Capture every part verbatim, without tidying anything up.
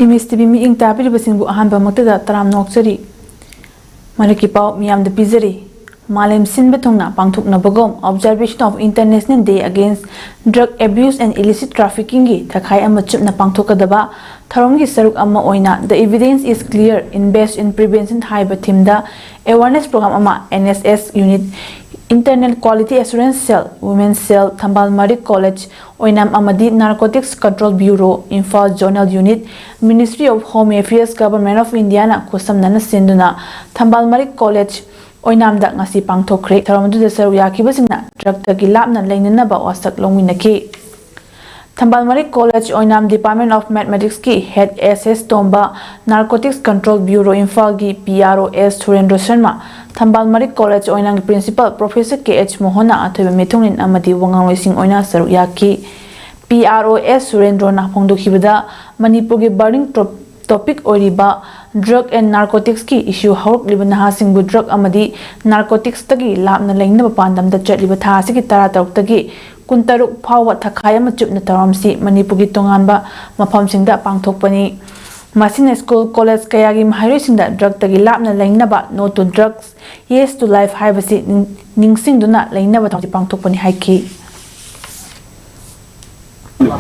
ꯏꯃꯤꯁ TV ꯃꯤꯠꯌꯦꯡ ꯇꯥꯕꯤꯔꯤꯕꯁꯤꯡꯕꯨ ꯑꯍꯥꯟꯕꯃꯛꯇꯗ ꯇꯔꯥꯝꯅ ꯑꯣꯛꯆꯔꯤ꯫ ꯃꯔꯛꯀꯤ ꯄꯥꯎ ꯃꯤꯌꯥꯝꯗ ꯄꯤꯖꯔꯤ꯫ ꯃꯥꯂꯦꯝ ꯁꯤꯟꯕ ꯊꯨꯡꯅ ꯄꯥꯡꯊꯣꯛꯅꯕꯒꯨꯝ Observation of International Day Against Drug Abuse and Illicit Traffickingꯒꯤ ꯊꯈꯥꯏ ꯑꯃ ꯆꯨꯞꯅ ꯄꯥꯡꯊꯣꯛꯀꯗꯕ ꯊꯧꯔꯝꯒꯤ ꯁꯔꯨꯛ ꯑꯃ ꯑꯣꯏꯅ The Evidence is Clear, Invest in Prevention ꯍꯥꯏꯕ themeꯗ awareness program ꯑꯃ N S S unit, Internal Quality Assurance Cell, Women's Cell, ꯊꯝꯕꯥꯜ ꯃꯔꯤꯛ College, ꯑꯣꯏꯅꯥꯝ ꯑꯃꯗꯤ Narcotics Control Bureau, Imphal Zonal Unit, Ministry of Home Affairs, Government of Indiaꯅ ꯈꯨꯠꯁꯝꯅꯅ ꯁꯤꯟꯗꯨꯅ ꯊꯝꯕꯥꯜ ꯃꯔꯤꯛ College, ꯑꯣꯏꯅꯥꯝꯗ ꯉꯁꯤ ꯄꯥꯡꯊꯣꯛꯈ꯭ꯔꯦ꯫ ꯊꯧꯔꯝ ꯑꯗꯨꯗ ꯁꯔꯨꯛ ꯌꯥꯈꯤꯕꯁꯤꯡꯅ drugꯇꯒꯤ ꯂꯥꯞꯅ ꯂꯩꯅꯅꯕ ꯋꯥꯁꯛ ꯂꯧꯃꯤꯟꯅꯈꯤ꯫ ꯊꯝꯕꯥꯜ ꯃꯔꯤꯛ College, Oinam Department of Mathematicsꯀꯤ Head S S Tomba, Narcotics Control Bureau ꯏꯝꯐꯥꯜꯒꯤ P R O S ꯁꯨꯔꯦꯟꯗ꯭ꯔ Sharma, ꯊꯝꯕꯥꯜ ꯃꯔꯤꯛ College, ꯑꯣꯏꯅꯥꯝꯒꯤ Principal Professor K H ꯃꯣꯍꯟꯅ ꯑꯊꯣꯏꯕ ꯃꯤꯊꯨꯡꯂꯦꯟ ꯑꯃꯗꯤ ꯋꯥꯉꯥꯡꯂꯣꯏꯁꯤꯡ ꯑꯣꯏꯅ ꯁꯔꯨꯛ ꯌꯥꯈꯤ꯫ P R O S ꯁꯨꯔꯦꯟꯗ꯭ꯔꯅ ꯐꯣꯡꯗꯣꯛꯈꯤꯕꯗ, ꯃꯅꯤꯄꯨꯔꯒꯤ burning top-, topic ꯑꯣꯏꯔꯤꯕ drug and narcoticsꯀꯤ issue ꯍꯧꯔꯛꯂꯤꯕ ꯅꯍꯥꯁꯤꯡꯕꯨ drug ꯑꯃꯗꯤ narcoticsꯇꯒꯤ ꯂꯥꯞꯅ ꯂꯩꯅꯕ ꯄꯥꯟꯗꯝꯗ ꯆꯠꯂꯤꯕ ꯊꯥ ꯑꯁꯤꯒꯤ ꯇꯔꯥꯇꯔꯨꯛꯇꯒꯤ ꯀꯨꯟꯇꯔꯨꯛ ꯐꯥꯎꯕ ꯊꯈꯥꯏ ꯑꯃ ꯆꯨꯞꯅ ꯊꯧꯔꯝꯁꯤ ꯃꯅꯤꯄꯨꯔꯒꯤ ꯇꯣꯉꯥꯟꯕ ꯃꯐꯝꯁꯤꯡꯗ ꯄꯥꯡꯊꯣꯛꯄꯅꯤ꯫ ꯃꯁꯤꯅ school, college ꯀꯌꯥꯒꯤ ꯃꯍꯩꯔꯣꯏꯁꯤꯡꯗ drugꯇꯒꯤ ꯂꯥꯞꯅ ꯂꯩꯅꯕ No to Drugs, Yes to Life ꯍꯥꯏꯕꯁꯤ ꯅꯤꯡ-, ꯅꯤꯡꯁꯤꯡꯗꯨꯅ ꯂꯩꯅꯕ ꯊꯧꯔꯝꯁꯤ ꯄꯥꯡꯊꯣꯛꯄꯅꯤ ꯍꯥꯏꯈꯤ꯫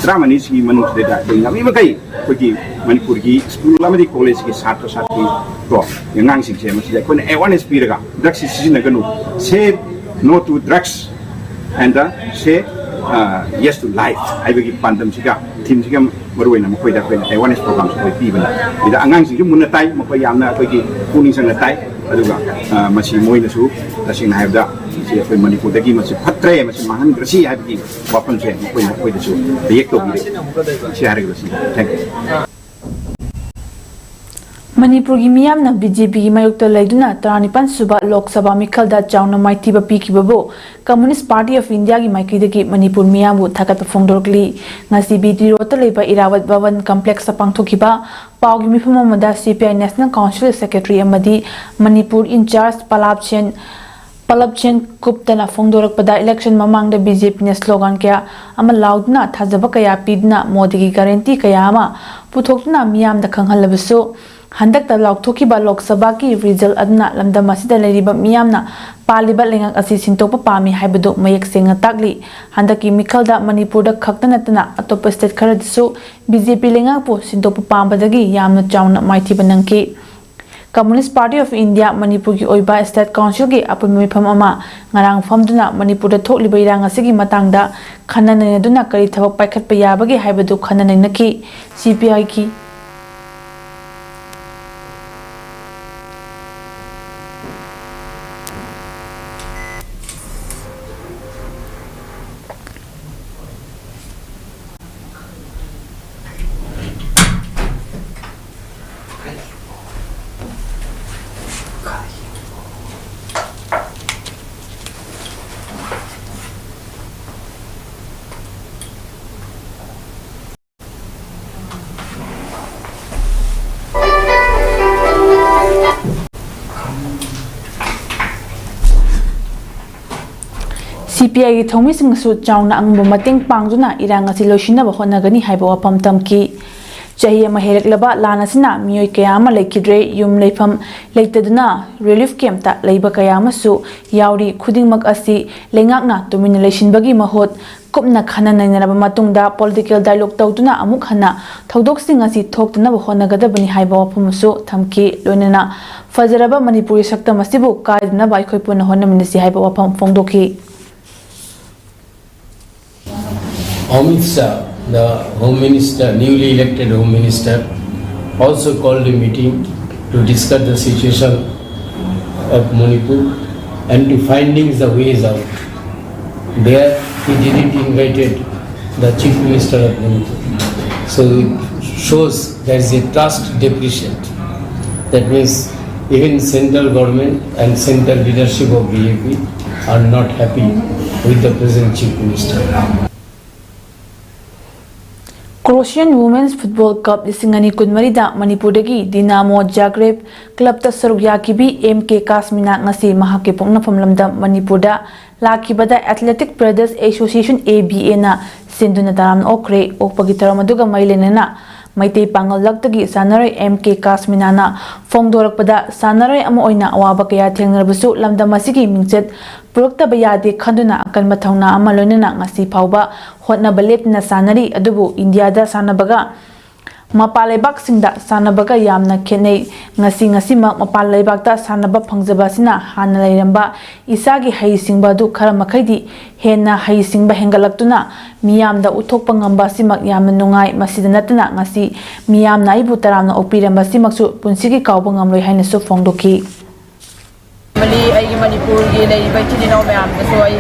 ꯇꯔꯥꯃꯔꯤꯁꯤꯒꯤ ꯃꯅꯨꯡꯁꯤꯗꯩꯗ ꯑꯩꯈꯣꯏ ꯉꯝꯃꯤ ꯃꯈꯩ ꯑꯩꯈꯣꯏꯒꯤ ꯃꯅꯤꯄꯨꯔꯒꯤ school ꯑꯃꯗꯤ collegeꯀꯤ ꯁꯥꯇ꯭ꯔ ꯁꯥꯇ꯭ꯔꯤ ꯀꯣ, ꯑꯉꯥꯡꯁꯤꯡꯁꯦ ꯃꯁꯤꯗ ꯑꯩꯈꯣꯏꯅ awareness ꯄꯤꯔꯒ drugꯁꯤ ꯁꯤꯖꯤꯟꯅꯒꯅꯨ, say no to drugs and say, uh, yes to life ꯍꯥꯏꯕꯒꯤ ꯄꯥꯟꯗꯝꯁꯤꯒ, themeꯁꯤꯒ ꯃꯔꯨꯑꯣꯏꯅ ꯃꯈꯣꯏꯗ ꯑꯩꯈꯣꯏꯅ awareness programꯁꯨ ꯑꯩꯈꯣꯏ ꯄꯤꯕꯅꯤ꯫ ꯁꯤꯗ ꯑꯉꯥꯡꯁꯤꯡꯁꯨ ꯃꯨꯟꯅ ꯇꯥꯏ, ꯃꯈꯣꯏ ꯌꯥꯝꯅ ꯑꯩꯈꯣꯏꯒꯤ ꯄꯨꯛꯅꯤꯡ ꯆꯪꯅ ꯇꯥꯏ꯫ ꯑꯗꯨꯒ, ꯑ, ꯃꯁꯤ ꯃꯣꯏꯅꯁꯨ ꯇꯁꯦꯡꯅ ꯍꯥꯏꯔꯕꯗ ꯁꯤ ꯑꯩꯈꯣꯏ ꯃꯅꯤꯄꯨꯔꯗꯒꯤ ꯃꯁꯤ ꯐꯠꯇ꯭ꯔꯦ, ꯃꯁꯤ ꯃꯥꯡꯍꯟꯈ꯭ꯔꯁꯤ ꯍꯥꯏꯕꯒꯤ ꯋꯥꯐꯝꯁꯦ ꯃꯈꯣꯏꯅ ꯑꯩꯈꯣꯏꯗꯁꯨ ꯔꯤꯌꯦꯛ ꯇꯧꯕꯤꯔꯦ꯫ ꯁꯤ ꯍꯥꯏꯔꯒ ꯂꯣꯏꯁꯤꯟꯖꯔꯦ꯫ Thank you꯫ ꯃꯅꯤꯄꯨꯔꯒꯤ ꯃꯤꯌꯥꯝꯅ BJPꯒꯤ ꯃꯥꯌꯣꯛꯇ ꯂꯩꯗꯨꯅ ꯇꯔꯥꯅꯤꯄꯥꯟ ꯁꯨꯕ ꯂꯣꯛ ꯁꯚꯥ ꯃꯤꯈꯜꯗ ꯆꯥꯎꯅ ꯃꯥꯏꯊꯤꯕ ꯄꯤꯈꯤꯕꯕꯨ Communist Party of Indiaꯒꯤ ꯃꯥꯏꯀꯩꯗꯒꯤ ꯃꯅꯤꯄꯨꯔ ꯃꯤꯌꯥꯝꯕꯨ ꯊꯥꯒꯠꯄ ꯐꯣꯡꯗꯣꯔꯛꯂꯤ꯫ ꯉꯁꯤ BT Roadꯇ ꯂꯩꯕ ꯏꯔꯥꯋꯠ ꯚꯕꯟ complexꯇ ꯄꯥꯡꯊꯣꯛꯈꯤꯕ ꯄꯥꯎꯒꯤ ꯃꯤꯐꯝ ꯑꯃꯗ CPI National Council Secretary ꯑꯃꯗꯤ ꯃꯅꯤꯄꯨꯔ in charge ꯄꯂꯥꯞ ꯁꯦꯟ ꯄꯂꯞ ꯆꯦꯟ ꯀꯨꯞꯇꯅ ꯐꯣꯡꯗꯣꯔꯛꯄꯗ ꯏꯂꯦꯛꯁꯟ ꯃꯃꯥꯡꯗ ꯕꯤ ꯖꯦ ꯄꯤꯅ ꯁ꯭ꯂꯣꯒꯥꯟ ꯀꯌꯥ ꯑꯃ ꯂꯥꯎꯗꯨꯅ ꯊꯥꯖꯕ ꯀꯌꯥ ꯄꯤꯗꯨꯅ ꯃꯣꯗꯤꯒꯤ ꯒꯥꯔꯦꯟꯇꯤ ꯀꯌꯥ ꯑꯃ ꯄꯨꯊꯣꯛꯇꯨꯅ ꯃꯤꯌꯥꯝꯗ ꯈꯪꯍꯜꯂꯕꯁꯨ, ꯍꯟꯗꯛꯇ ꯂꯥꯎꯊꯣꯛꯈꯤꯕ ꯂꯣꯛ ꯁꯚꯥꯒꯤ ꯔꯤꯖꯜ ꯑꯗꯨꯅ ꯂꯝꯗꯝ ꯑꯁꯤꯗ ꯂꯩꯔꯤꯕ ꯃꯤꯌꯥꯝꯅ ꯄꯥꯜꯂꯤꯕ ꯂꯩꯉꯥꯛ ꯑꯁꯤ ꯁꯤꯟꯗꯣꯛꯄ ꯄꯥꯝꯃꯤ ꯍꯥꯏꯕꯗꯨ ꯃꯌꯦꯛ ꯁꯦꯡꯅ ꯇꯥꯛꯂꯤ꯫ ꯍꯟꯗꯛꯀꯤ ꯃꯤꯈꯜꯗ ꯃꯅꯤꯄꯨꯔꯗ ꯈꯛꯇ ꯅꯠꯇꯅ ꯑꯇꯣꯞꯄ ꯁ꯭ꯇꯦꯠ ꯈꯔꯗꯁꯨ ꯕꯤ ꯖꯦ ꯄꯤ ꯂꯩꯉꯥꯛꯄꯨ ꯁꯤꯟꯗꯣꯛꯄ ꯄꯥꯝꯕꯗꯒꯤ ꯌꯥꯝꯅ ꯆꯥꯎꯅ ꯃꯥꯏꯊꯤꯕ ꯅꯪꯈꯤ꯫ ꯀꯝꯃꯨꯅꯤꯁ꯭ꯠ ꯄꯥꯔꯇꯤ ꯑꯣꯐ ꯏꯟꯗꯤꯌꯥ ꯃꯅꯤꯄꯨꯔꯒꯤ ꯑꯣꯏꯕ ꯁ꯭ꯇꯦꯠ ꯀꯥꯎꯟꯁꯤꯜꯒꯤ ꯑꯄꯨꯟꯕ ꯃꯤꯐꯝ ꯑꯃ ꯉꯔꯥꯡ ꯐꯝꯗꯨꯅ ꯃꯅꯤꯄꯨꯔꯗ ꯊꯣꯛꯂꯤꯕ ꯏꯔꯥꯡ ꯑꯁꯤꯒꯤ ꯃꯇꯥꯡꯗ ꯈꯟꯅ ꯅꯩꯅꯗꯨꯅ ꯀꯔꯤ ꯊꯕꯛ ꯄꯥꯏꯈꯠꯄ ꯌꯥꯕꯒꯦ ꯍꯥꯏꯕꯗꯨ ꯈꯟꯅ ꯅꯩꯅꯈꯤ꯫ ꯁꯤ ꯄꯤ ꯑꯥꯏꯒꯤ ꯁꯤ ꯄꯤ ꯑꯥꯏꯒꯤ ꯊꯧꯃꯤꯁꯤꯡꯅꯁꯨ ꯆꯥꯎꯅ ꯑꯉꯝꯕ ꯃꯇꯦꯡ ꯄꯥꯡꯗꯨꯅ ꯏꯔꯥꯡ ꯑꯁꯤ ꯂꯣꯏꯁꯤꯟꯅꯕ ꯍꯣꯠꯅꯒꯅꯤ ꯍꯥꯏꯕ ꯋꯥꯐꯝ ꯊꯝꯈꯤ꯫ ꯆꯍꯤ ꯑꯃ ꯍꯦꯜꯂꯛꯂꯕ ꯂꯥꯟ ꯑꯁꯤꯅ ꯃꯤꯑꯣꯏ ꯀꯌꯥ ꯑꯃ ꯂꯩꯈꯤꯗ꯭ꯔꯦ, ꯌꯨꯝ ꯂꯩꯐꯝ ꯂꯩꯇꯗꯨꯅ ꯔꯤꯂꯤꯐ ꯀꯦꯝꯞꯇ ꯂꯩꯕ ꯀꯌꯥ ꯑꯃꯁꯨ ꯌꯥꯎꯔꯤ꯫ ꯈꯨꯗꯤꯡꯃꯛ ꯑꯁꯤ ꯂꯩꯉꯥꯛꯅ ꯇꯨꯃꯤꯟꯅ ꯂꯩꯁꯤꯟꯕꯒꯤ ꯃꯍꯨꯠ ꯀꯨꯞꯅ ꯈꯟꯅ ꯅꯩꯅꯔꯕ ꯃꯇꯨꯡꯗ ꯄꯣꯂꯤꯇꯤꯀꯦꯜ ꯗꯥꯏꯂꯣꯒ ꯇꯧꯗꯨꯅ ꯑꯃꯨꯛ ꯍꯟꯅ ꯊꯧꯗꯣꯛꯁꯤꯡ ꯑꯁꯤ ꯊꯣꯛꯇꯅꯕ ꯍꯣꯠꯅꯒꯗꯕꯅꯤ ꯍꯥꯏꯕ ꯋꯥꯐꯝ ꯑꯃꯁꯨ ꯊꯝꯈꯤ꯫ ꯂꯣꯏꯅꯅ ꯐꯖꯔꯕ ꯃꯅꯤꯄꯨꯔꯒꯤ ꯁꯛꯇꯝ ꯑꯁꯤꯕꯨ ꯀꯥꯏꯗꯅꯕ ꯑꯩꯈꯣꯏ ꯄꯨꯟꯅ ꯍꯣꯠꯅꯃꯤꯟꯅꯁꯤ ꯍꯥꯏꯕ ꯋꯥꯐꯝ ꯐꯣꯡꯗꯣꯛꯈꯤ꯫ Amit Shah, the Home Minister, newly elected Home Minister, also called a meeting to discuss the situation of Manipur and to findings the ways out. There he didn't invited the Chief Minister of Manipur. So it shows there is a trust deficit. That means even central government and central leadership of B J P are not happy with the present Chief Minister. Croatian Women's Football Cup ꯂꯤꯁꯤꯡ ꯑꯅꯤ ꯀꯨꯟꯃꯔꯤꯗ ꯃꯅꯤꯄꯨꯔꯗꯒꯤ ꯗꯤꯅꯥꯃꯣ ꯖꯥꯒ꯭ꯔꯦꯕ ꯀ꯭ꯂꯕꯇ ꯁꯔꯨꯛ ꯌꯥꯈꯤꯕꯤ M ꯀꯦ ꯀꯥꯁꯃꯤꯅꯥ ꯉꯁꯤ ꯃꯍꯥꯛꯀꯤ ꯄꯣꯛꯅꯐꯝ ꯂꯝꯗꯝ ꯃꯅꯤꯄꯨꯔꯗ ꯂꯥꯛꯈꯤꯕꯗ Athletic Brothers Association, A B A ꯅ ꯁꯤꯟꯗꯨꯅ ꯇꯔꯥꯝꯅ ꯑꯣꯛꯈ꯭ꯔꯦ꯫ ꯑꯣꯛꯄꯒꯤ ꯊꯧꯔꯝ ꯑꯗꯨꯒ ꯃꯔꯤ ꯂꯩꯅꯅ ꯃꯩꯇꯩ ꯄꯥꯉꯜ ꯂꯛꯇꯒꯤ ꯁꯥꯟꯅꯔꯣꯏ ꯑꯦꯝ ꯀꯦ ꯀꯥꯁꯃꯤꯅꯥꯅ ꯐꯣꯡꯗꯣꯔꯛꯄꯗ, ꯁꯥꯟꯅꯔꯣꯏ ꯑꯃ ꯑꯣꯏꯅ ꯑꯋꯥꯕ ꯀꯌꯥ ꯊꯦꯡꯅꯔꯕꯁꯨ ꯂꯝꯗꯝ ꯑꯁꯤꯒꯤ ꯃꯤꯡꯆꯠ ꯄꯨꯔꯛꯇꯕ ꯌꯥꯗꯦ ꯈꯟꯗꯨꯅ ꯑꯀꯟꯕ ꯊꯧꯅꯥ ꯑꯃ ꯂꯣꯏꯅꯅ ꯉꯁꯤ ꯐꯥꯎꯕ ꯍꯣꯠꯅꯕ ꯂꯦꯞꯇꯅ ꯁꯥꯟꯅꯔꯤ꯫ ꯑꯗꯨꯕꯨ ꯏꯟꯗꯤꯌꯥꯗ ꯁꯥꯟꯅꯕꯒ ꯃꯄꯥꯟ ꯂꯩꯕꯥꯛꯁꯤꯡꯗ ꯁꯥꯟꯅꯕꯒ ꯌꯥꯝꯅ ꯈꯦꯠꯅꯩ꯫ ꯉꯁꯤ ꯉꯁꯤꯃꯛ ꯃꯄꯥꯟ ꯂꯩꯕꯥꯛꯇ ꯁꯥꯟꯅꯕ ꯐꯪꯖꯕ ꯑꯁꯤꯅ ꯍꯥꯟꯅ ꯂꯩꯔꯝꯕ ꯏꯁꯥꯒꯤ ꯍꯩꯁꯤꯡꯕ ꯑꯗꯨ ꯈꯔ ꯃꯈꯩꯗꯤ ꯍꯦꯟꯅ ꯍꯩꯁꯤꯡꯕ ꯍꯦꯟꯒꯠꯂꯛꯇꯨꯅ ꯃꯤꯌꯥꯝꯗ ꯎꯠꯊꯣꯛꯄ ꯉꯝꯕ ꯑꯁꯤꯃꯛ ꯌꯥꯝꯅ ꯅꯨꯡꯉꯥꯏ꯫ ꯃꯁꯤꯗ ꯅꯠꯇꯅ ꯉꯁꯤ ꯃꯤꯌꯥꯝꯅ ꯑꯩꯕꯨ ꯇꯔꯥꯝꯅ ꯑꯣꯛꯄꯤꯔꯝꯕ ꯑꯁꯤꯃꯛꯁꯨ ꯄꯨꯟꯁꯤꯒꯤ ꯀꯥꯎꯕ ꯉꯝꯂꯣꯏ ꯍꯥꯏꯅꯁꯨ ꯐꯣꯡꯗꯣꯛꯈꯤ꯫ ꯃꯅꯤ-, ꯑꯩꯒꯤ ꯃꯅꯤꯄꯨꯔꯒꯤ ꯂꯩꯔꯤꯕ ꯏꯆꯤꯜ ꯏꯅꯥꯎ ꯃꯌꯥꯝꯗꯁꯨ ꯑꯩ,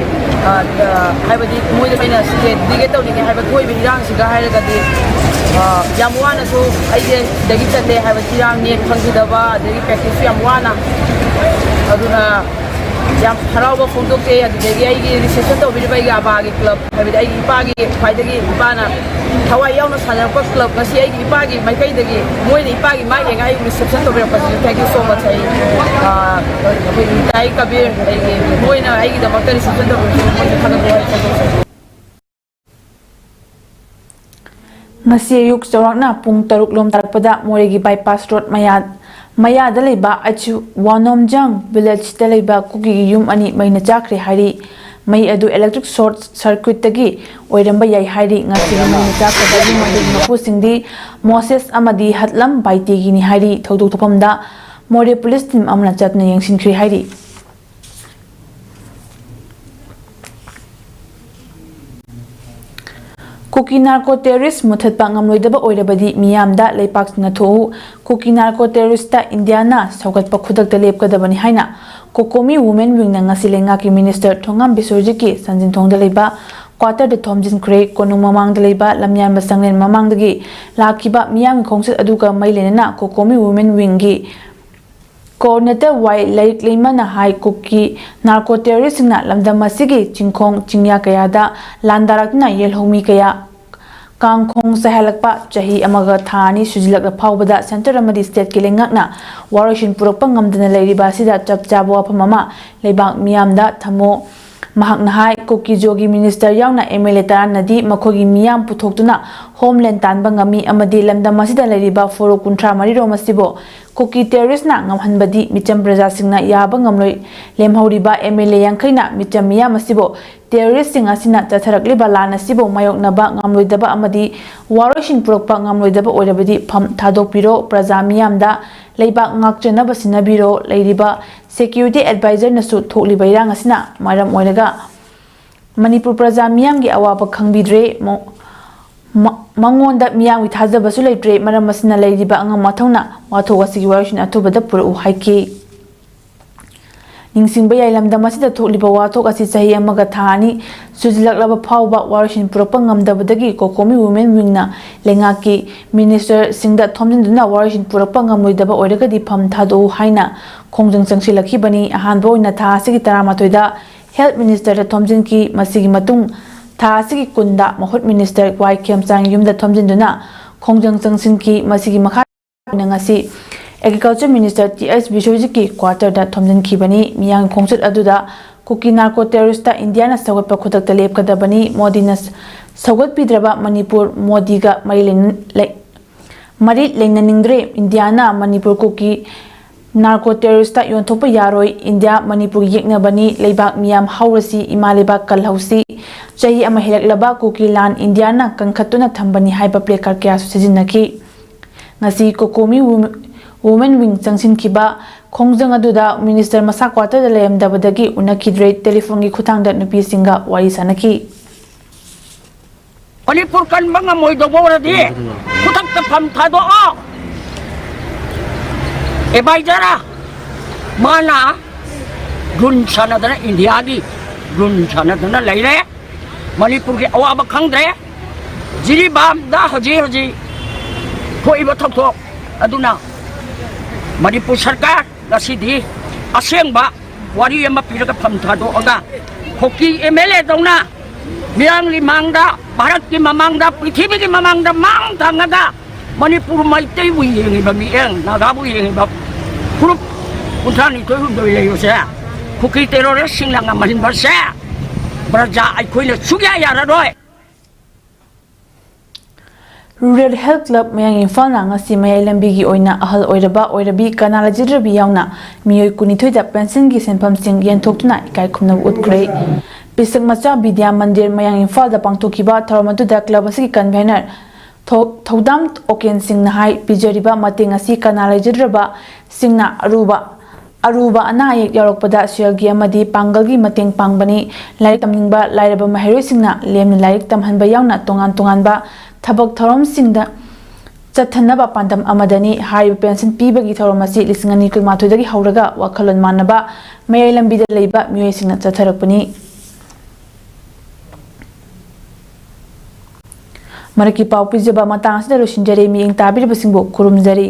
ꯑ, ꯑ, ꯍꯥꯏꯕꯗꯤ ꯃꯣꯏꯗ ꯑꯩꯅ dedicate ꯇꯧꯅꯤꯡꯉꯦ ꯍꯥꯏꯕ ꯊꯣꯛꯏꯕ ꯏꯔꯥꯡꯁꯤꯒ ꯍꯥꯏꯔꯒꯗꯤ, ꯑ, ꯌꯥꯝ ꯋꯥꯅꯁꯨ ꯑꯩꯁꯦ ꯁꯤꯗꯒꯤ ꯆꯠꯂꯦ ꯍꯥꯏꯕ ꯏꯔꯥꯡ net ꯐꯪꯈꯤꯗꯕ, ꯑꯗꯒꯤ practice ꯁꯨ ꯌꯥꯝ ꯋꯥꯅ, ꯑꯗꯨꯅ ꯌꯥꯝ ꯍꯔꯥꯎꯕ ꯐꯣꯡꯗꯣꯛꯆꯩ꯫ ꯑꯗꯨꯗꯒꯤ ꯑꯩꯒꯤ reception ꯇꯧꯕꯤꯔꯤꯕ ꯑꯩꯒꯤ ꯑꯕꯥꯒꯤ club, ꯍꯥꯏꯕꯗꯤ ꯑꯩꯒꯤ ꯏꯄꯥꯒꯤ ꯈ꯭ꯋꯥꯏꯗꯒꯤ ꯏꯄꯥꯅ ꯊꯋꯥꯏ ꯌꯥꯎꯅ ꯁꯥꯟꯅꯔꯛꯄ club, ꯉꯁꯤ ꯑꯩꯒꯤ ꯏꯄꯥꯒꯤ ꯃꯥꯏꯀꯩꯗꯒꯤ ꯃꯣꯏꯅ ꯏꯄꯥꯒꯤ ꯃꯥꯏ ꯌꯦꯡꯉ ꯑꯩ reception ꯇꯧꯕꯤꯔꯛꯄꯁꯤꯗ thank you so much꯫ ꯑꯩ, ꯑ, ꯑꯩꯈꯣꯏꯒꯤ ꯏꯇꯥꯏ ꯀꯕꯤꯔ, ꯑꯩꯒꯤ, ꯃꯣꯏꯅ ꯑꯩꯒꯤꯗꯃꯛꯇ reception ꯇꯧꯕꯤꯔꯛꯄꯁꯤꯗ ꯃꯣꯏꯁꯨ ꯊꯥꯒꯠꯄ ꯋꯥꯍꯩ ꯐꯣꯡꯗꯣꯛꯆꯔꯤ꯫ ꯉꯁꯤ ꯑꯌꯨꯛ ꯆꯥꯎꯔꯥꯛꯅ ꯄꯨꯡ ꯇꯔꯨꯛ ꯂꯣꯝ ꯇꯥꯔꯛꯄꯗ ꯃꯣꯔꯦꯒꯤ bypass road ꯃꯌꯥ, ꯃꯌꯥꯗ ꯂꯩꯕ ꯑꯆꯨ ꯋꯥꯅꯣꯝꯖꯥꯡ village ꯇ ꯂꯩꯕ ꯀꯨꯀꯤꯒꯤ ꯌꯨꯝ ꯑꯅꯤ ꯃꯩꯅ ꯆꯥꯛꯈ꯭ꯔꯦ ꯍꯥꯏꯔꯤ꯫ ꯃꯩ ꯑꯗꯨ electric short circuit ꯇꯒꯤ ꯑꯣꯏꯔꯝꯕ ꯌꯥꯏ ꯍꯥꯏꯔꯤ꯫ ꯉꯁꯤꯒꯤ ꯃꯩꯅ ꯆꯥꯛꯈꯤꯕ ꯌꯨꯝ ꯑꯗꯨꯒꯤ ꯃꯄꯨꯁꯤꯡꯗꯤ ꯃꯣꯁꯦꯁ ꯑꯃꯗꯤ ꯍꯠꯂꯝ ꯕꯥꯏꯇꯦꯒꯤꯅꯤ ꯍꯥꯏꯔꯤ꯫ ꯊꯧꯗꯣꯛ ꯊꯣꯛꯐꯝꯗ ꯃꯣꯔꯦ police team ꯑꯃꯅ ꯆꯠꯇꯨꯅ ꯌꯦꯡꯁꯤꯟꯈ꯭ꯔꯦ ꯍꯥꯏꯔꯤ꯫ ꯀꯨꯀꯤ narco terrorist ꯃꯨꯊꯠꯄ ꯉꯝꯂꯣꯏꯗꯕ ꯑꯣꯏꯔꯕꯗꯤ ꯃꯤꯌꯥꯝꯗ ꯂꯩꯄꯥꯛꯁꯤꯡꯅ ꯊꯣꯛꯎ, ꯀꯨꯀꯤ narco terrorist ꯇ ꯏꯟꯗꯤꯌꯥꯅ ꯁꯧꯒꯠꯄ ꯈꯨꯗꯛꯇ ꯂꯦꯞꯀꯗꯕꯅꯤ ꯍꯥꯏꯅ COCOMI Women Wing ꯅ ꯉꯁꯤ ꯂꯩꯉꯥꯛꯀꯤ minister ꯊꯣꯉꯥꯝ ꯕꯤꯁ꯭ꯋꯖꯤꯠꯀꯤ ꯁꯟꯖꯤꯟꯊꯣꯡꯗ ꯂꯩꯕ quarter ꯗ ꯊꯣꯝꯖꯤꯟꯈ꯭ꯔꯦ꯫ ꯀꯣꯅꯨꯡ ꯃꯃꯥꯡꯗ ꯂꯩꯕ ꯂꯝꯌꯥꯟꯕ ꯆꯪꯂꯦꯟ ꯃꯃꯥꯡꯗꯒꯤ ꯂꯥꯛꯈꯤꯕ ꯃꯤꯌꯥꯝꯒꯤ ꯈꯣꯡꯆꯠ ꯑꯗꯨꯒ ꯃꯔꯤ ꯂꯩꯅꯅ COCOMI Women Wing ꯒꯤ coordinator ꯋꯥꯏ ꯂꯥꯏꯔꯤꯛ ꯂꯩꯃꯅ ꯍꯥꯏ, ꯀꯨꯀꯤ narco terrorist ꯁꯤꯡꯅ ꯂꯝꯗꯝ ꯑꯁꯤꯒꯤ ꯆꯤꯡꯈꯣꯡ ꯆꯤꯡꯌꯥ ꯀꯌꯥꯗ ꯂꯥꯟꯗꯥꯔꯛꯇꯨꯅ ꯌꯦꯜꯍꯧꯃꯤ ꯀꯌꯥ ꯀꯥꯡꯈꯣꯡ ꯆꯥꯏꯍꯜꯂꯛꯄ꯫ ꯆꯍꯤ ꯑꯃꯒ ꯊꯥ ꯑꯅꯤ ꯁꯨꯖꯤꯜꯂꯛꯂ ꯐꯥꯎꯕꯗ ꯁꯦꯟꯇꯔ ꯑꯃꯗꯤ ꯁ꯭ꯇꯦꯠꯀꯤ ꯂꯩꯉꯥꯛꯅ ꯋꯥꯔꯣꯏꯁꯤꯟ ꯄꯨꯔꯛꯄ ꯉꯝꯗꯅ ꯂꯩꯔꯤꯕ ꯑꯁꯤꯗ ꯆꯞ ꯆꯥꯕ ꯋꯥꯐꯝ ꯑꯃ ꯂꯩꯕꯥꯛ ꯃꯤꯌꯥꯝꯗ ꯊꯝꯃꯨ꯫ ꯃꯍꯥꯛꯅ ꯍꯥꯏ, ꯀꯨꯀꯤ ꯖꯣꯒꯤ ꯃꯤꯅꯤꯁꯇꯔ ꯌꯥꯎꯅ ꯑꯦꯝ ꯑꯦꯜ ꯑꯦ ꯇꯔꯥꯅꯗꯤ ꯃꯈꯣꯏꯒꯤ ꯃꯤꯌꯥꯝ ꯄꯨꯊꯣꯛꯇꯨꯅ ꯍꯣꯝꯂꯦꯟ ꯇꯥꯟꯕ ꯉꯝꯃꯤ ꯑꯃꯗꯤ ꯂꯝꯗꯝ ꯑꯁꯤꯗ ꯂꯩꯔꯤꯕ ꯐꯨꯔꯨꯞ ꯀꯨꯟꯊ꯭ꯔꯥ ꯃꯔꯤꯔꯣꯝ ꯑꯁꯤꯕꯨ ꯀꯨꯀꯤ ꯇꯦꯔꯣꯔꯤꯁꯅ ꯉꯝꯍꯟꯕꯗꯤ ꯃꯤꯆꯝ ꯄ꯭ꯔꯖꯥꯁꯤꯡꯅ ꯌꯥꯕ ꯉꯝꯂꯣꯏ꯫ ꯂꯦꯝꯍꯧꯔꯤꯕ ꯑꯦꯝ ꯑꯦꯜ ꯑꯦ ꯌꯥꯡꯈꯩꯅ ꯃꯤꯆꯝ ꯃꯤꯌꯥꯝ ꯑꯁꯤꯕꯨ ꯇꯦꯔꯣꯔꯤꯁꯁꯤꯡ ꯑꯁꯤꯅ ꯆꯠꯊꯔꯛꯂꯤꯕ ꯂꯥꯟ ꯑꯁꯤꯕꯨ ꯃꯥꯌꯣꯛꯅꯕ ꯉꯝꯂꯣꯏꯗꯕ ꯑꯃꯗꯤ ꯋꯥꯔꯣꯏꯁꯤꯟ ꯄꯨꯔꯛꯄ ꯉꯝꯂꯣꯏꯗꯕ ꯑꯣꯏꯔꯕꯗꯤ ꯐꯝ ꯊꯥꯗꯣꯛꯄꯤꯔꯣ, ꯄ꯭ꯔꯖꯥ ꯃꯤꯌꯥꯝꯗ ꯂꯩꯕꯥꯛ ꯉꯥꯛꯆꯅꯕ ꯁꯤꯟꯅꯕꯤꯔꯣ꯫ ꯂꯩꯔꯤꯕ ꯁꯦꯀ꯭ꯌꯨꯔꯤꯇꯤ ꯑꯦꯗꯚꯥꯏꯖꯔꯅꯁꯨ ꯊꯣꯛꯂꯤꯕ ꯏꯔꯥꯡ ꯑꯁꯤꯅ ꯃꯔꯝ ꯑꯣꯏꯔꯒ ꯃꯅꯤꯄꯨꯔ ꯄ꯭ꯔꯖꯥ ꯃꯤꯌꯥꯝꯒꯤ ꯑꯋꯥꯕ ꯈꯪꯕꯤꯗ꯭ꯔꯦ꯫ ꯃ-, ꯃ-, ꯃꯉꯣꯟꯗ ꯃꯤꯌꯥꯝꯒꯤ ꯊꯥꯖꯕꯁꯨ ꯂꯩꯇ꯭ꯔꯦ꯫ ꯃꯔꯝ ꯑꯁꯤꯅ ꯂꯩꯔꯤꯕ ꯑꯉꯝ ꯑꯊꯧꯅ ꯋꯥꯊꯣꯛ ꯑꯁꯤꯒꯤ ꯋꯥꯔꯣꯏꯁꯤꯟ ꯑꯊꯨꯕꯗ ꯄꯨꯔꯛꯎ ꯍꯥꯏꯈꯤ꯫ ꯅꯤꯡꯁꯤꯡꯕ ꯌꯥꯏ, ꯂꯝꯗꯝ ꯑꯁꯤꯗ ꯊꯣꯛꯂꯤꯕ ꯋꯥꯊꯣꯛ ꯑꯁꯤ ꯆꯍꯤ ꯑꯃꯒ ꯊꯥ ꯑꯅꯤ ꯁꯨꯖꯤꯜꯂꯛꯂꯕ ꯐꯥꯎꯕ ꯋꯥꯔꯣꯏꯁꯤꯟ ꯄꯨꯔꯛꯄ ꯉꯝꯗꯕꯗꯒꯤ ꯀꯣꯀꯣꯃꯤ ꯋꯨꯃꯦꯟ ꯋꯤꯡꯅ ꯂꯩꯉꯥꯛꯀꯤ ꯃꯤꯅꯤꯁꯇꯔꯁꯤꯡꯗ ꯊꯣꯝꯖꯤꯟꯗꯨꯅ ꯋꯥꯔꯣꯏꯁꯤꯟ ꯄꯨꯔꯛꯄ ꯉꯝꯂꯣꯏꯗꯕ ꯑꯣꯏꯔꯒꯗꯤ ꯐꯝ ꯊꯥꯗꯣꯛꯎ ꯍꯥꯏꯅ ꯈꯣꯡꯖꯪ ꯆꯪꯁꯤꯜꯂꯛꯈꯤꯕꯅꯤ꯫ ꯑꯍꯥꯟꯕ ꯑꯣꯏꯅ ꯊꯥ ꯑꯁꯤꯒꯤ ꯇꯔꯥꯃꯥꯊꯣꯏꯗ ꯍꯦꯜꯊ ꯃꯤꯅꯤꯁꯇꯔꯗ ꯊꯣꯝꯖꯤꯟꯈꯤ꯫ ꯃꯁꯤꯒꯤ ꯃꯇꯨꯡ ꯊꯥ ꯑꯁꯤꯒꯤ ꯀꯨꯟꯗ ꯃꯍꯨꯠ ꯃꯤꯅꯤꯁꯇꯔ ꯋꯥꯏ ꯈꯦꯝꯆꯥꯡ ꯌꯨꯝꯗ ꯊꯣꯝꯖꯤꯟꯗꯨꯅ ꯈꯣꯡꯖꯪ ꯆꯪꯁꯤꯟꯈꯤ꯫ ꯃꯁꯤꯒꯤ ꯃꯈꯥ ꯑꯣꯏꯅ ꯉꯁꯤ ꯑꯦꯒ꯭ꯔꯤꯀꯜꯆꯔ ꯃꯤꯅꯤꯁꯇꯔ ꯇꯤ ꯑꯩꯆ ꯕꯤꯁ꯭ꯋꯖꯤꯠꯀꯤ ꯀ꯭ꯋꯥꯇꯔꯗ ꯊꯣꯝꯖꯤꯟꯈꯤꯕꯅꯤ꯫ ꯃꯤꯌꯥꯝꯒꯤ ꯈꯣꯡꯆꯠ ꯑꯗꯨꯗ ꯀꯨꯀꯤ ꯅꯥꯔꯀꯣ ꯇꯦꯔꯣꯔꯤꯁꯇ ꯏꯟꯗꯤꯌꯥꯅ ꯁꯧꯒꯠꯄ ꯈꯨꯗꯛꯇ ꯂꯦꯞꯀꯗꯕꯅꯤ, ꯃꯣꯗꯤꯅ ꯁꯧꯒꯠꯄꯤꯗ꯭ꯔꯕ ꯃꯅꯤꯄꯨꯔ ꯃꯣꯗꯤꯒ ꯃꯔꯤ ꯂꯩꯅ-, ꯂꯩ-, ꯃꯔꯤ ꯂꯩꯅꯅꯤꯡꯗ꯭ꯔꯦ, ꯏꯟꯗꯤꯌꯥꯅ ꯃꯅꯤꯄꯨꯔ ꯀꯨꯀꯤ ꯅꯥꯔꯀꯣ ꯇꯦꯔꯣꯔꯤꯁꯇ ꯌꯣꯟꯊꯣꯛꯄ ꯌꯥꯔꯣꯏ, ꯏꯟꯗꯤꯌꯥ ꯃꯅꯤꯄꯨꯔꯒꯤ ꯌꯦꯛꯅꯕꯅꯤ, ꯂꯩꯕꯥꯛ ꯃꯤꯌꯥꯝ ꯍꯧꯔꯁꯤ, ꯏꯃꯥ ꯂꯩꯕꯥꯛ ꯀꯜꯍꯧꯁꯤ, ꯆꯍꯤ ꯑꯃ ꯍꯦꯜꯂꯛꯂꯕ ꯀꯨꯀꯤ ꯂꯥꯟ ꯏꯟꯗꯤꯌꯥꯅ ꯀꯟꯈꯠꯇꯨꯅ ꯊꯝꯕꯅꯤ ꯍꯥꯏꯕ ꯄ꯭ꯂꯦꯀꯥꯔꯗ ꯀꯌꯥꯁꯨ ꯁꯤꯖꯤꯟꯅꯈꯤ꯫ ꯉꯁꯤ ꯀꯣꯀꯣꯃꯤ ꯋꯨꯃ-, ꯋꯨꯃꯦꯟ ꯋꯤꯡ ꯆꯪꯁꯤꯟꯈꯤꯕ ꯈꯣꯡꯖꯪ ꯑꯗꯨꯗ ꯃꯤꯅꯤꯁꯇꯔ ꯃꯁꯥ ꯀ꯭ꯋꯥꯇꯔꯗ ꯂꯩꯔꯝꯗꯕꯗꯒꯤ ꯎꯅꯈꯤꯗ꯭ꯔꯦ, ꯇꯦꯂꯤꯐꯣꯟꯒꯤ ꯈꯨꯠꯊꯥꯡꯗ ꯅꯨꯄꯤꯁꯤꯡꯒ ꯋꯥꯔꯤ ꯁꯥꯟꯅꯈꯤ꯫ ꯃꯅꯤꯄꯨꯔ ꯀꯟꯕ ꯉꯝꯃꯣꯏꯗꯧꯕ ꯑꯣꯏꯔꯗꯤ ꯈꯨꯗꯛꯇ ꯐꯝ ꯊꯥꯗꯣꯛꯑꯣ꯫ ꯑꯦꯗꯚꯥꯏꯖꯔ ꯃꯥꯅ ꯒꯨꯟ ꯁꯥꯟꯅꯗꯅ, ꯏꯟꯗꯤꯌꯥꯒꯤ ꯒꯨꯟ ꯁꯥꯟꯅꯗꯅ ꯂꯩꯔꯦ꯫ ꯃꯅꯤꯄꯨꯔꯒꯤ ꯑꯋꯥꯕ ꯈꯪꯗ꯭ꯔꯦ꯫ ꯖꯤꯔꯤꯕꯥꯝꯗ ꯍꯧꯖꯤꯛ ꯍꯧꯖꯤꯛ ꯊꯣꯛꯏꯕ ꯊꯧꯗꯣꯛ ꯑꯗꯨꯅ ꯃꯅꯤꯄꯨꯔ ꯁꯔꯀꯥꯔ ꯉꯁꯤꯗꯤ ꯑꯁꯦꯡꯕ ꯋꯥꯔꯤ ꯑꯃ ꯄꯤꯔꯒ ꯐꯝ ꯊꯥꯗꯣꯛꯑꯒ ꯀꯨꯀꯤ ꯑꯦꯝ ꯑꯦꯜ ꯑꯦ ꯗꯧꯅ ꯃꯤꯌꯥꯝꯒꯤ ꯃꯥꯡꯗ ꯚꯥꯔꯠꯀꯤ ꯃꯃꯥꯡꯗ, ꯄ꯭ꯔꯤꯊꯤꯕꯤꯒꯤ ꯃꯃꯥꯡꯗ ꯃꯥꯡ ꯊꯪꯉꯒ ꯃꯅꯤꯄꯨꯔ ꯃꯩꯇꯩꯕꯨ ꯌꯦꯡꯉꯤꯕ ꯃꯤꯠꯌꯦꯡ, ꯅꯥꯒꯥꯕꯨ ꯌꯦꯡꯉꯤꯕ ꯐꯨꯔꯨꯞ ꯀꯨꯟꯊ꯭ꯔꯥ ꯅꯤꯊꯣꯏ ꯍꯨꯝꯗꯣꯏ ꯂꯩꯕꯁꯦ ꯀꯨꯀꯤ ꯇꯦꯔꯣꯔꯤꯁꯁꯤꯡꯅ ꯉꯝꯍꯟꯕꯁꯦ ꯄ꯭ꯔꯖꯥ ꯑꯩꯈꯣꯏꯅ ꯁꯨꯛꯌꯥ ꯌꯥꯔꯔꯣꯏ꯫ Rural Health Club ꯃꯌꯥꯡ ꯏꯝꯐꯥꯜꯅ ꯉꯁꯤ ꯃꯌꯥꯏ ꯂꯝꯕꯤꯒꯤ ꯑꯣꯏꯅ ꯑꯍꯜ ꯑꯣꯏꯔꯕ ꯑꯣꯏꯔꯕꯤ ꯀꯅꯥ ꯂꯩꯖꯗ꯭ꯔꯕꯤ ꯌꯥꯎꯅ ꯃꯤꯑꯣꯏ ꯀꯨꯟꯅꯤꯊꯣꯏꯗ ꯄꯦꯟꯁꯟꯒꯤ ꯁꯦꯟꯐꯝꯁꯤꯡ ꯌꯦꯟꯊꯣꯛꯇꯨꯅ ꯏꯀꯥꯏ ꯈꯨꯝꯅꯕ ꯎꯠꯈ꯭ꯔꯦ꯫ ꯄꯤꯁꯛ ꯃꯆꯥ ꯕꯤꯗ꯭ꯌꯥ ꯃꯟꯗꯤꯔ ꯃꯌꯥꯡ ꯏꯝꯐꯥꯜꯗ ꯄꯥꯡꯊꯣꯛꯈꯤꯕ ꯊꯧꯔꯝ ꯑꯗꯨꯗ club ꯑꯁꯤꯒꯤ convener ꯊꯧ-, ꯊꯧꯗꯥꯝ ꯑꯣꯀꯦꯟ ꯁꯤꯡꯅ ꯍꯥꯏ, ꯄꯤꯖꯔꯤꯕ ꯃꯇꯦꯡ ꯑꯁꯤ ꯀꯅꯥ ꯂꯩꯖꯗ꯭ꯔꯕꯁꯤꯡꯅ ꯑꯔꯨꯕ, ꯑꯔꯨꯕ ꯑꯅꯥ ꯑꯌꯦꯛ ꯌꯥꯎꯔꯛꯄꯗ ꯁꯦꯜꯒꯤ ꯑꯃꯗꯤ ꯄꯥꯡꯒꯜꯒꯤ ꯃꯇꯦꯡ ꯄꯥꯡꯕꯅꯤ꯫ ꯂꯥꯏꯔꯤꯛ ꯇꯝꯅꯤꯡꯕ ꯂꯥꯏꯔꯕ ꯃꯍꯩꯔꯣꯏꯁꯤꯡꯅ ꯂꯦꯝꯅ ꯂꯥꯏꯔꯤꯛ ꯇꯝꯍꯟꯕ ꯌꯥꯎꯅ ꯇꯣꯉꯥꯟ ꯇꯣꯉꯥꯟꯕ ꯊꯕꯛ ꯊꯧꯔꯝꯁꯤꯡꯗ ꯆꯠꯊꯅꯕ ꯄꯥꯟꯗꯝ ꯑꯃꯗꯅꯤ꯫ ꯍꯥꯏꯔꯤꯕ ꯄꯦꯟꯁꯟ ꯄꯤꯕꯒꯤ ꯊꯧꯔꯝ ꯑꯁꯤ ꯂꯤꯁꯤꯡ ꯑꯅꯤ ꯀꯨꯟꯃꯥꯊꯣꯏꯗꯒꯤ ꯍꯧꯔꯒ ꯋꯥꯈꯜꯂꯣꯟ ꯃꯥꯟꯅꯕ ꯃꯌꯥꯏ ꯂꯝꯕꯤꯗ ꯂꯩꯕ ꯃꯤꯑꯣꯏꯁꯤꯡꯅ ꯆꯠꯊꯔꯛꯄꯅꯤ꯫ ꯃꯔꯛꯀꯤ ꯄꯥꯎ ꯄꯤꯖꯕ ꯃꯇꯥꯡ ꯑꯁꯤꯗ ꯂꯣꯏꯁꯤꯟꯖꯔꯦ꯫ ꯃꯤꯠꯌꯦꯡ ꯇꯥꯕꯤꯔꯤꯕꯁꯤꯡꯕꯨ ꯈꯨꯔꯨꯝꯖꯔꯤ꯫